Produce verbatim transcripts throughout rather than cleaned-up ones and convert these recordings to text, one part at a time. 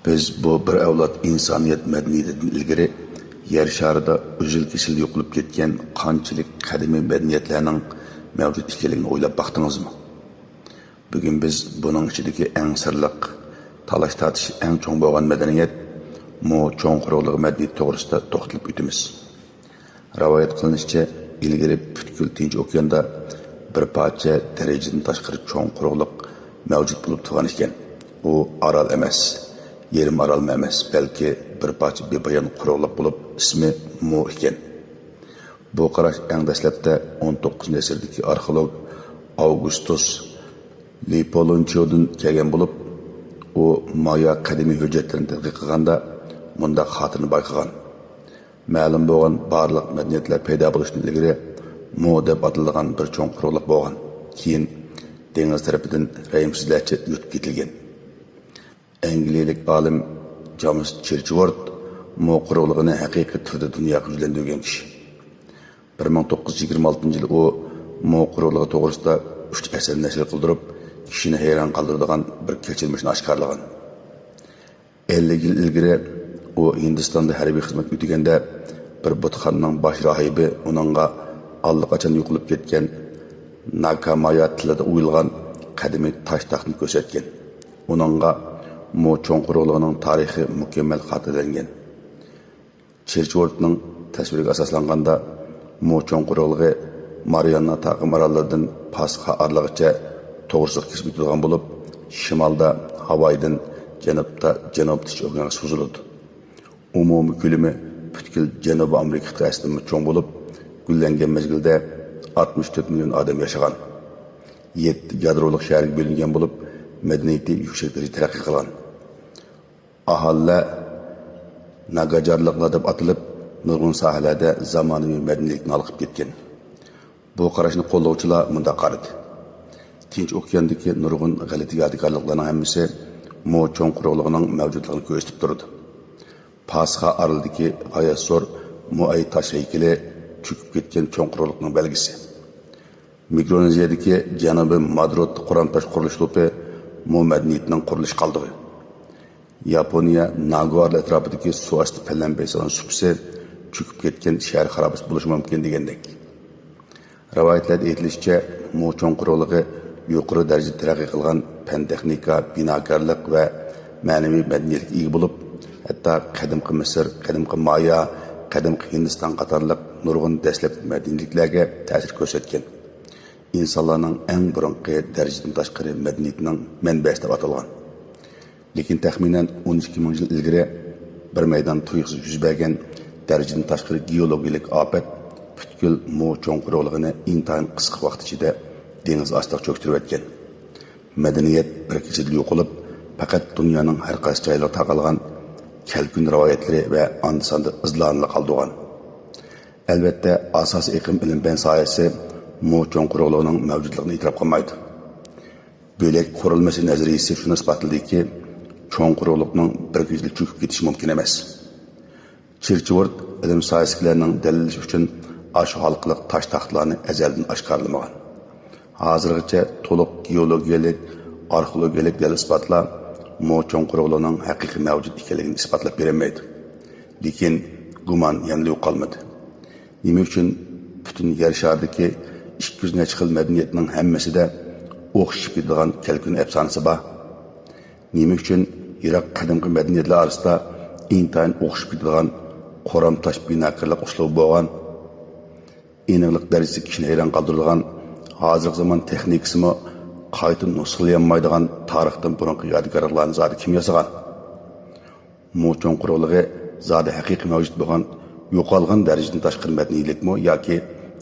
بىز بۇ بىر ئەۋلاد ئىنسانىيەت مەدەنىيىتىدىن ئىلگىرى يەر شارىدا ئۈزۈل-كېسىل يوقىلىپ كەتكەن قانچىلىك قەدىمىي مەدەنىيەتلەرنىڭ مەۋجۇت ئىكەنلىكىنى ئويلاپ باقتىڭىزمۇ؟ بۈگۈن بىز بۇنىڭ ئىچىدىكى ئەڭ سىرلىق، تالاش-تارتىشى ئەڭ چوڭ بولغان مەدەنىيەت، مو چوڭ قۇرۇقلۇقى مەدەنىيىتى توغرىسىدا توختىلىپ ئۆتىمىز. رىۋايەت قىلىنىشىچە، ئىلگىرى پۈتكۈل تىنچ ئوكياندا بىر پارچە دەرىجىدىن تاشقىرى چوڭ قۇرۇقلۇق مەۋجۇت بولۇپ تۇرغان ئىكەن. ئۇ ئارال ئەمەس، يېرىم ئارالمۇ ئەمەس، بەلكى بىر پارچە بىپايان قۇرۇقلۇق بولۇپ، ئىسمى مو ئىكەن. بۇ قاراش ئەڭ دەسلەپتە ئون توققۇزىنچى ئەسىردىكى ئارخېئولوگ ئاۋگۇستۇس لىپولونچودىن كەلگەن بولۇپ، ئۇ مايا قەدىمىي ھۆججەتلىرىنى تەتقىق قىلغاندا مۇنداق خاتىرىنى بايقىغان: مەلۇم بولغان بارلىق مەدەنىيەتلەر پەيدا بولۇشتىن ئىلگىرى مو دەپ ئاتىلىدىغان بىر چوڭ قۇرۇقلۇق بولغان، كېيىن دېڭىز تەرىپىدىن رەھىمسىزلەرچە يۇتۇپ كېتىلگەن. ئەنگلىيەلىك ئالىم جامېس چېرچۋورت مو قۇرۇقلۇقىنى ھەقىقىي تۈردە دۇنياغا يۈزلەندۈرگەن كىشى. بىر مىڭ توققۇز يۈز يىگىرمە ئالتىنچى يىلى ئۇ مو قۇرۇقلۇقى توغرىسىدا ئۈچ ئەسەر نەشر قىلدۇرۇپ، كىشىنى ھەيران قالدۇرىدىغان بىر كەچۈرمىشنى ئاشكارىلىغان. ئەللىك يىل ئىلگىرى ئۇ ھىندىستاندا ھەربىي خىزمەت ئۆتىگەندە، بىر بۇتخانىنىڭ باش راھىبى ئۇنىڭغا ئاللىقاچان يوقىلىپ كەتكەن ناكامايا تىلىدا ئويۇلغان قەدىمىي تاش تاختىنى كۆرسەتكەن. ئۇنىڭغا مو چوڭ قۇرۇقلۇقىنىڭ تارىخى مۇكەممەل خاتىرىلەنگەن. چېرچۋورتنىڭ تەسۋىرىگە ئاساسلانغاندا، مو چوڭ قۇرۇقلۇقى مارىيانا تاقىم ئاراللىرىدىن پاسخا ئارىلىغىچە توغرىسىغا كېسىپ ئۆتىدىغان بولۇپ، شىمالدا ھاۋايدىن، جەنۇبتا جەنۇبىي تىنچ ئوكيانغا سوزۇلىدۇ. ئومۇمىي كۆلىمى پۈتكۈل جەنۇبىي ئامېرىكا قىتئەسىدىنمۇ چوڭ بولۇپ، گۈللەنگەن مەزگىلدە ئاتمىش تۆت مىليون ئادەم ياشىغان. يەتتە يادرولۇق شەھەرگە بۆلۈنگەن بولۇپ، مەدەنىيىتى يۈكسەك دەرىجىدە تەرەققىي قىلغان. ئاھالىلەر ناگاجارلىقلار دەپ ئاتىلىپ، نۇرغۇن ساھەلەردە زامانىۋى مەدەنىيلىكتىن ھالقىپ كەتكەن. بۇ قاراشنى قوللىغۇچىلار مۇنداق قارىدى: تىنچ ئوكياندىكى نۇرغۇن غەلىتە يادىكارلىقلارنىڭ ھەممىسى مو چوڭ قۇرۇقلۇقىنىڭ مەۋجۇتلۇقىنى كۆرسىتىپ تۇرىدۇ. پاسخا ئارىلىدىكى غايەت زور مۇئەي تاش ھەيكىلى چۆكۈپ كەتكەن چوڭ قۇرۇقلۇقنىڭ بەلگىسى. مىكرونېزىيەدىكى جەنۇبىي مادرود قورام تاش قۇرۇلۇش توپى مو مەدەنىيىتىنىڭ قۇرۇلۇش قالدۇقى. ياپونىيە ناگو ئارال ئەتراپىدىكى سۇ ئاستى پەلەمپەي سالغان سۇپىسى چۆكۈپ كەتكەن شەھەر خارابىسى بولۇشى مۇمكىن دېگەندەك. رىۋايەتلەردە ئېيتىلىشىچە، مو چوڭ قۇرۇقلۇقى يۇقىرى دەرىجىدە تەرەققىي قىلغان پەن-تېخنىكا، بىناكارلىق ۋە مەنىۋى مەدەنىيەتكە ئىگە بولۇپ، ھەتتا قەدىمكى مىسىر، قەدىمكى مايا، قەدىمكى ھىندىستان قاتارلىق نۇرغۇن دەسلەپكى مەدەنىيەتلەرگە تەسىر كۆرسەتكەن. ئىنسانلارنىڭ ئەڭ بۇرۇنقى دەرىجىدىن تاشقىرى مەدەنىيىتىنىڭ مەنبەسى دەپ ئاتالغان. لېكىن تەخمىنەن ئون ئىككى مىڭ يىل ئىلگىرى بىر مەيدان تۇيۇقسىز يۈز بەرگەن دەرىجىدىن تاشقىرى گېئولوگىيەلىك ئاپەت پۈتكۈل مو چوڭ قۇرۇقلۇقىنى ئىنتايىن قىسقا ۋاقىت ئىچىدە دېڭىز ئاستىغا چۆكتۈرۈۋەتكەن. مەدەنىيەت بىر كېچىدە يوقىلىپ، پەقەت دۇنيانىڭ ھەر قايسى جايلىرىغا تارقالغان كەلكۈن رىۋايەتلىرى ۋە ئاندا-ساندا ئىزنالارلا قالدۇرغان. ئەلۋەتتە، ئاساسىي ئېقىم ئىلىم-پەن ساھەسى مو چوڭ قۇرۇقلۇقىنىڭ مەۋجۇتلۇقىنى ئېتىراپ قىلمايدۇ. بۆلەك قۇرۇلمىسى نەزەرىيىسى شۇنى ئىسپاتلىدىكى، چوڭ قۇرۇقلۇقنىڭ بىر كېچىدە چۆكۈپ كېتىشى مۇمكىن ئەمەس. چېرچۋورت ئىلىم ساھەسىدىكىلەرنىڭ دەلىللىشى ئۈچۈن ئاشۇ ھالقىلىق تاش تاختىلارنى ئەزەلدىن ئاشكارىلىمىغان. ھازىرغىچە تولۇق گېئولوگىيەلىك، ئارخېئولوگىيەلىك دەلىل-ئىسپاتلار مو چوڭ قۇرۇقلۇقىنىڭ ھەقىقىي مەۋجۇت ئىكەنلىكىنى ئىسپاتلاپ بېرەلمەيدۇ. لېكىن گۇمان يەنىلا يوقالمىدى. نېمە ئۈچۈن پۈتۈن يەر شارىدىكى ئىككى يۈز نەچچە خىل مەدەنىيەتنىڭ ھەممىسىدە ئوخشىشىپ كېتىدىغان كەلكۈن ئەپسانىسى بار؟ نېمە ئۈچۈن يىراق قەدىمكى مەدەنىيەتلەر ئارىسىدا ئىنتايىن ئوخشىشىپ كېتىدىغان قورام تاش بىناكارلىق ئۇسلۇبى بولغان؟ ئېنىقلىق دەرىجىسى كىشىنى ھەيران قالدۇرىدىغان، ھازىرقى زامان تېخنىكىسىمۇ قايتا نۇسخىلىيالمايدىغان تارىختىن بۇرۇنقى يادىكارلىقلارنى زادى كىم ياسىغان؟ مو چوڭ قۇرۇقلۇقى زادى ھەقىقىي مەۋجۇت بولغان يوقالغان دەرىجىدىن تاشقىرى مەدەنىيلىكمۇ ياكى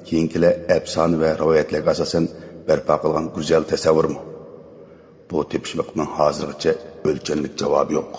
كېيىنكىلەر ئەپسانە ۋە رىۋايەتلەرگە ئاساسەن بەرپا قىلغان گۈزەل تەسەۋۋۇرمۇ؟ بۇ تېپىشماقنىڭ ھازىرغىچە ئۆلچەملىك جاۋابى يوق.